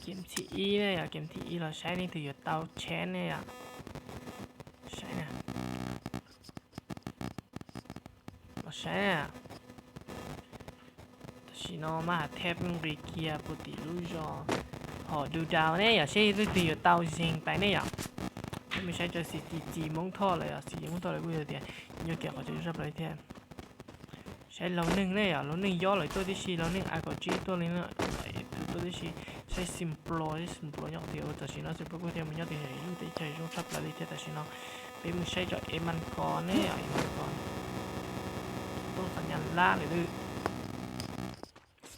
ເກມທີອີເນາະ ເກມທີອີ ລາວໃຊ້ນີ້ຖືວ່າເຕົາແຊນເນາະ ໃຊ້ນະ ລາວໃຊ້ນະ ຕາຊິໂນມາຫາແທັບເມືອງເຣເກຍ ໂປຣຕີລູຊອນ ຫໍດູດາວເນາະ ໃຊ້ຖືວ່າເຕົາເຊັງໄປເນາະ ເມື່ອໃຊ້ຈອຍຊີຈີຈີມົ້ງທໍ້ເລີຍ ຊີຈີມົ້ງທໍ້ເລີຍ ກູເດຍ ຍອກແກະຂໍຈະຢູ່ຊັບເລີຍແທ້. ໃຊ້ລາວໜຶ່ງເລີຍອະ ລາວໜຶ່ງຍໍເລີຍ ຕົວທີສີ່ ລາວໜຶ່ງອາກໍຈີຕົວເລີຍເນາະ ຕົວທີສີ່ ໃຊ້ຊິມໂປລ ໃຊ້ຊິມໂປລຍໍເດ ຕາຊິໂນຊິມໂປລກູເດຍ ມັນຍໍເດ ໃຊ້ຊ່ອງຊັບລາຍເດ ຕາຊິໂນ ເປັນໃຊ້ຈອຍເອມັງກອນເນາະ ເອມັງກອນ ຕ້ອງສັນຍາລາເລີຍເດີ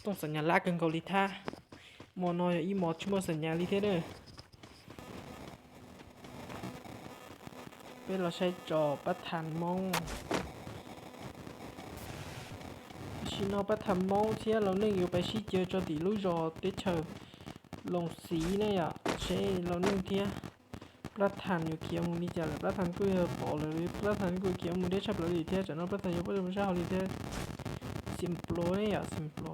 ຕ້ອງສັນຍາລາເກີນເກົາຫຼີທາ ໝໍນ້ອຍອີໝໍຊິໝົດສັນຍາລີເທເດີ ເປັນລາວໃຊ້ຈອຍປະທານມົ້ງ ຊິໂນປະທານມົ້ງເທຍ ລາວໜຶ່ງຢູ່ໄປຊີເຈີຈອຍຕີລູຊອນ ເຕເຊີລົງສີເນາະ ໃຊ້ລາວໜຶ່ງເທຍ ປະທານຢູ່ຂຽວໝູນີ້ຈະ ປະທານກູເດຍປອເລີຍ ປະທານກູຂຽວໝູເດ ຊັບລາຍເດ ຕາຊິໂນ ປະທານຢູ່ປະຈຳຊາເຮົາລີເທຍ ຊິມໂປລເນາະ ຊິມໂປລ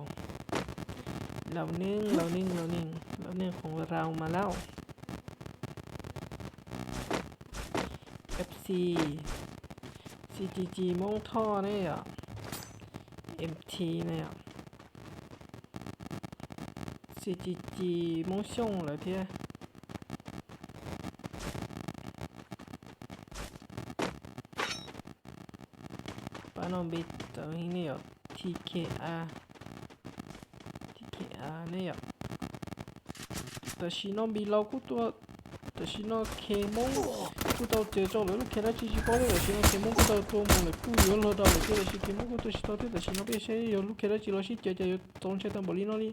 ລາວໜຶ່ງ ລາວໜຶ່ງ ລາວໜຶ່ງ ລາວໜຶ່ງຂອງລາວມາແລ້ວ ເອັບຊີ ຊີຈີຈີມົ້ງທໍ້ເນາະ ເອັມທີເນາະ ຊີຈີຈີມົ້ງຊົງເລີຍເທຍ ປານອມບິດເຕີເນາະ ທີເຄອາ ທີເຄອາເນາະ ຕາຊິໂນບີລາວກູຕົວ ຕາຊິໂນເຄມົ້ງກູເຕົາເຈີຈອຍເລີຍ ລູກແຄດາຈີຈີປອເລີຍ ຕາຊິໂນເຄມົ້ງກູເຕົາຕົວໝູເລີຍ ກູຢູ່ລອດດາວເລີຍ ຕາຊິເຄມົ້ງກູຕົວຊິຕອດເລີຍ ຕາຊິໂນເປເຊໂຍ ລູກແຄດາຈີລອດຊິເຈີຈອຍໂຍ ຕ້ອງໃຊ້ຕຳບໍລີເນາະລີ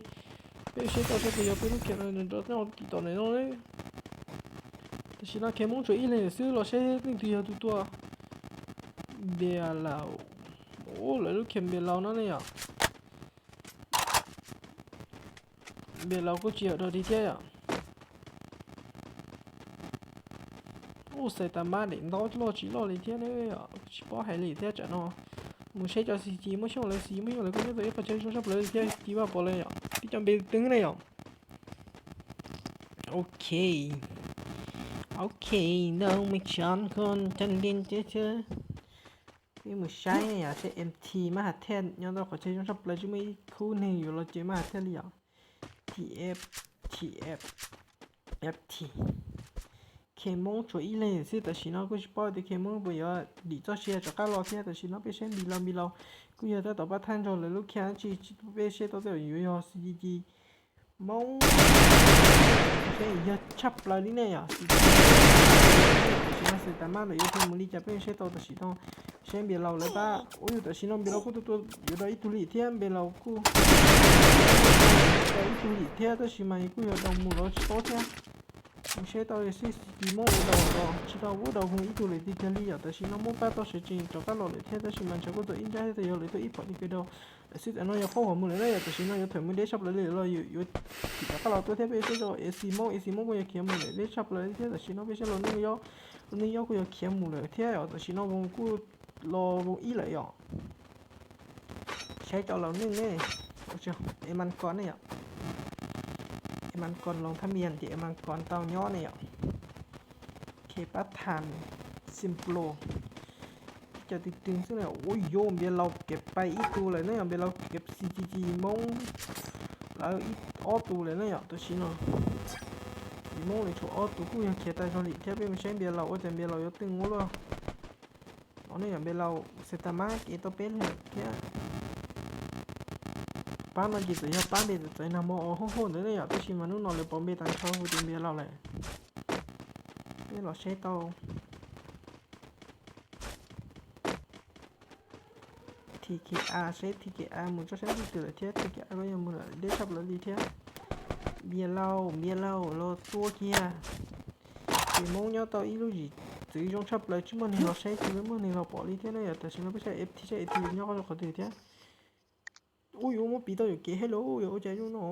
ເປເຊຕອດໃຊ້ຕົວຢາວເປັນລູກແຄດາຈີນອດເນາະ ຕີຕໍ່ແນ່ນອນເລີຍ ຕາຊິໂນເຄມົ້ງໂຈອີເລີຍ ຊື້ລອດໃຊ້ໜຶ່ງຕົວຢາວທຸກຕົວ ເບຍລາວ ໂອ້ ແລ້ວລູກແຄເບຍລາວເນາະນີ້ອະ ເບລາວກູເຈຍດອກດີເທຍອະ ໂອ້ ໄຊຕາມາເດ ດອກລໍຈີລໍລີເທຍເນຍອະ ຊິປໍໃຫ້ລີເທຍຈະເນາະ ໝູເຊຈອຊີຈີ ໝູຊົງເລີຍ ຊີ ໝູຊົງເລີຍ ກູເນໂຕເອກເຂົາເຈຍຊົງຊັບເລີຍເທຍ ຈີວ່າປໍເລີຍອະ ຕິຈອມເບຕຶງເນຍອະ ໂອເຄ ໂອເຄ ນ້ອງໄມ່ຊອນຄົນຈັນລິນເຈເທ ມີໝູໃຊ້ຍາເຊເອັມທີມາຫາແທນ ຍ້ອນວ່າເຂົາໃຊ້ຍົງສັບເລີຍ ຈະມີຄູ່ໜຶ່ງຢູ່ ລາວເຈມາຫາແທນເລີຍ ທີເອັຟ ທີເອັຟ ເອັຟທີ ເຄມົງໂຈອີເລຊິ ແຕ່ຊິເນາະ ກູຊິປ້ອຍແຕ່ເຄມົງບໍ່ຢາກດີເຈົ້າເຊຍຈອກກາລອເທຍ ແຕ່ຊິເນາະ ເປເຊນບີລາວ ບີລາວ ກູຢາກແຕ່ຕໍ່ປະທານໂຈເລີຍ ລູກແຄນຈີ ເປເຊໂຕເຕຍຢູ່ຍອ ຊີຈີຈີ ມົງ ເຊຍເຍາະ ຊັບລາວນີ້ແນ່ຍາ ຊິເຊຍຕາມາໂດຍຢູ່ເທິງມື້ນີ້ຈະເປັນເຊໂຕຕາຊິໂຕ ເຊເບຍລາວເລີຍປະ ໂອ້ຍ ຕາຊິໂນເບຍລາວ ກູໂຕໂຕຢູ່ດອກອີຕູລີເທຍ ເບຍລາວ ກູ ດອກອີຕູລີເທຍ ຕາຊິມາ ກູຢາກດອກໝູລາວຊິໂຕເທຍ ເຊໂຕເອຊິ ຊິໂມ ດອກ ດອກ ຊິໂຕ ໂອ້ ດອກຫູອີຕູລີຕິກະລີຍາ ຕາຊິໂນໂມປາໂຕເຊຈິງ ຈອກກະລອເລີຍເທຍ ຕາຊິມາ ຈະກູໂຕອິນຈາເທຍ ໂຕຢາວເລີຍໂຕອີພໍດີເກໂດ ແຕ່ຊິດອັນນ້ອຍຢາກເຂົ້າຫົວໝູເລີຍນະ ແຕ່ຊິດນ້ອຍຢາກຖອຍມືເດຊັບເລີຍ ລາວຢູ່ ຢູ່ທີ່ຕະກະລາວຕົວແທບເອເຊໂຈເອຊິໂມ ເອຊິໂມບໍ່ຢາກເຄຍໝູເລີຍເດຊັບເລີຍເທ ແຕ່ຊິດນ້ອຍເປເຊໂລໜຶ່ງຢອກ ໜຶ່ງຢອກ ກູຢາກເຄຍໝູເລີຍເທ ແຕ່ຊິດນ້ອຍວົງກູລໍວົງອີເລີຍຢອກ ໃຊ້ຈອລາວໜຶ່ງເນ ເອມັງກອນເນ ເອມັງກອນ ລົງທະບຽນທີ່ເອມັງກອນເຕົ້າຍໍ້ເນ ເຄປະທານ ຊິມໂປລ ຈະຕິດຕຶງ ຊຶ່ງແລ້ວ ໂອ້ຍໂຍມ ເບຍລາວເກັບໄປອີກຕູເລີຍເນາະ ເບຍລາວເກັບ ຊີຈີຈີ ມົງ ແລ້ວອີກອໍຕູເລີຍເນາະ ໂຕຊິໂນ ອີໂມງເລີຍໂຊອໍຕູ ກູຍັງເຄຍຕາຍຊອລິແທບເປັນແຊງເບຍລາວ ໂອ້ ແຕ່ເບຍລາວຢາກຕຶງໂງ່ລະ ເອົາເນາະ ເບຍລາວ ເຊຕາມາ ເອໂຕເປນເລີຍເນາະ ປາມາກິໂຕຍາ ປາເບໂຕໃຈນຳ ໂອ້ໂຫ ເດີເນາະ ໂຕຊິມານຸນອນເລີຍ ປອມເບຕັງເຂົ້າ ເປັນເບຍລາວແຫຼະ ເບຍລາວເຊໂຕ ທີເຄອາ ເຊ ທີເຄອາ ໝູເຈົ້າເຊ ເກີດເທຍ ທີເຄອາ ກໍຍັງໝູເດຊັບລະລີເທຍ ເບຍລາວ ເບຍລາວ ລາວຕົວເຄຍ ເຄມົງຍອດເຕົ້າອີລູຈີ ຈື່ຍົງຊັບລະຈິມໍນີ້ລາວເຊ ຈື່ມື້ນີ້ລາວປໍລີເທຍນະ ແຕ່ຊິມາໄປໃຊ້ເອັບທີ ໃຊ້ເອັບທີຍອດກໍເທຍ ອຸຍ ໂອໂມປີໂຕຢູ່ເກເຮໂລ ໂອຈາຢູ່ເນາະ